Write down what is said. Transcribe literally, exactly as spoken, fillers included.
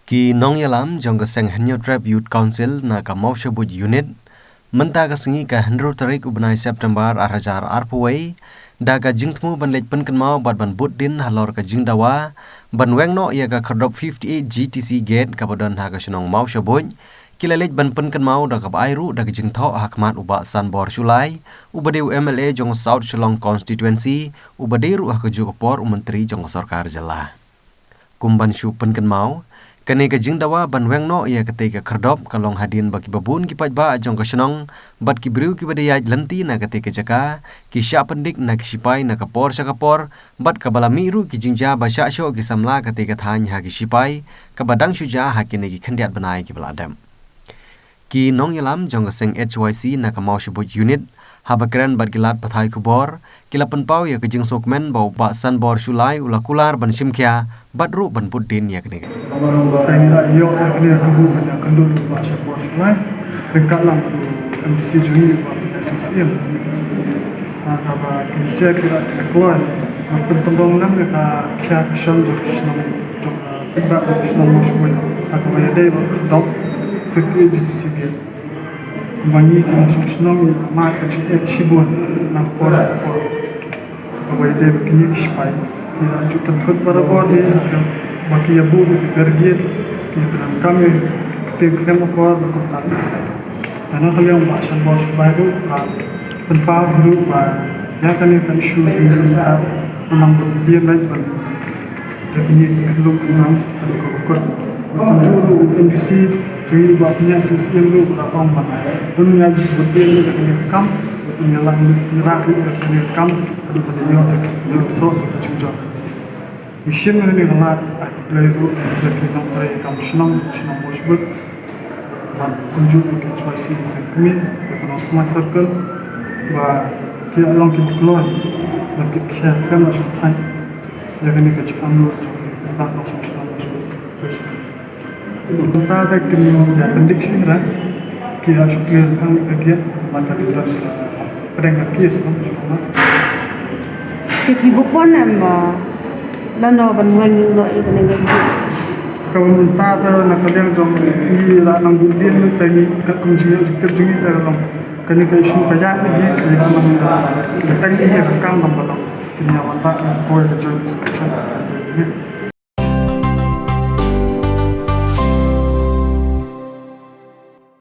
Ki nongïalam jong ka seng Hynñiewtrep Youth Council na ka Mawshynrut Unit mynta ka sngi ka hynriew tarik u bnai September ar hajar arphew wei da ka jingthmu ban leit pynkynmaw bad ban bud dien halor ka jingdawa ban weng noh ïa ka khyrdop fifty-eight G T C gate kaba don ha ka shnong Mawshynrut, ki la leit ban pynkynmaw da kaba ai ruh da ka jingthoh ha khmat u Bah Sanbor Shullai, uba dei u M L A jong South Shillong Constituency, uba dei ruh ha kajuh ka por u Myntri jong ka Sorkar Jylla. Kum ban shu pynkynmaw, kane ka jingdawa ban weng noh ïa katei ka khyrdop ka long hadien ba kiba bun ki paidbah jong ka shnong bad ki briew kiba dei ïaid lynti na katei ka jaka ki shah pyndik na ki shipai na ka por sha ka por, bad kaba la mih ruh ki jingjia ba shah shoh ki samla katei ka thaiñ ha ki shipai, kaba dang shu jia ha kine ki khyndiat bnai kiba la dep. Ki nongïalam jong ka seng H Y C na ka Mawshynrut Unit, haba kren bad ki lad pathai khubor, ki la pynpaw ïa ka jingsngewkmen ba u Bah Sanbor Shullai u la kular ban shim khia bad ruh ban bud dien ïa kane. Tang ïa ïoh ïa kane ka buh ban ïa kyndon u Bah Sanbor Shullai ryngkat lang u M D C jong ngi u Bah Pynïaid Sing Syiem. Ha kaba ki lehse ki la kloi ban pyntyndong lang ïa ka khia ka shan jong ka shnong jong ka paidbah jong ka shnong Mawshynrut ha kaba ïadei bad ka khyrdop fifty-eight G T C gate. Ba ngi ki nongshong shnong ngi la mad ka jingeh shibun na ka por sha ka por. Kaba ïadei bad kine ki shipai, ki la ju pynkhot barabor hi, ba ki ïa buh ïa ki barricade, ki ïa pyndonkam ïa ki ktien khlem akor bad kumta. Te na ka liang u Bah Sanbor Shullai ruh u la pynpaw hi ruh ba ïa kane ka issue jong ngi mynta u nang bud dien lait ban ïa kine ki khyndong khyndong haduh kaba kut. Kumjuh ruh u M D C jong ngi u Bah Pynïaid Sing Syiem ruh u la ong ba un ïa bud dien ïa kane ka kam, un ïa lah ïa kane ka kam haduh ba dei ïoh ïa ka jingsoh jong ka jingjop. Ngi shim ïa kane ka lad, ai khublei ruh ïa ki nongtrei kam shnong, shnong Mawshynrut, bad kumjuh ïa ki H Y C seng kmie, ïa ka Nongstoiñ Circle, ba ki la long kiba kloi ban kit khia khlem da shongthait ïa kane ka jingangnud jong ki paidbah nongshong shnong Mawshynrut. Mynta te kin ïa pyndik shuh ra ki la shu clear tang ka gate, bad ka jingdon ka pdeng ka case ba shu ma. Te ki bukon em, ah, lano ban weng noh ïa kane ka gate. Kaba mynta te na ka liang jong ngi la nang bud dien te ngi katkum jingïoh jingtip jong ngi te ka long kane ka issue ka ïaid hi, ki la nang, ah, bteng hi ka kam nang ba long. Kin ïa wanrah na kawei ka joint inspection.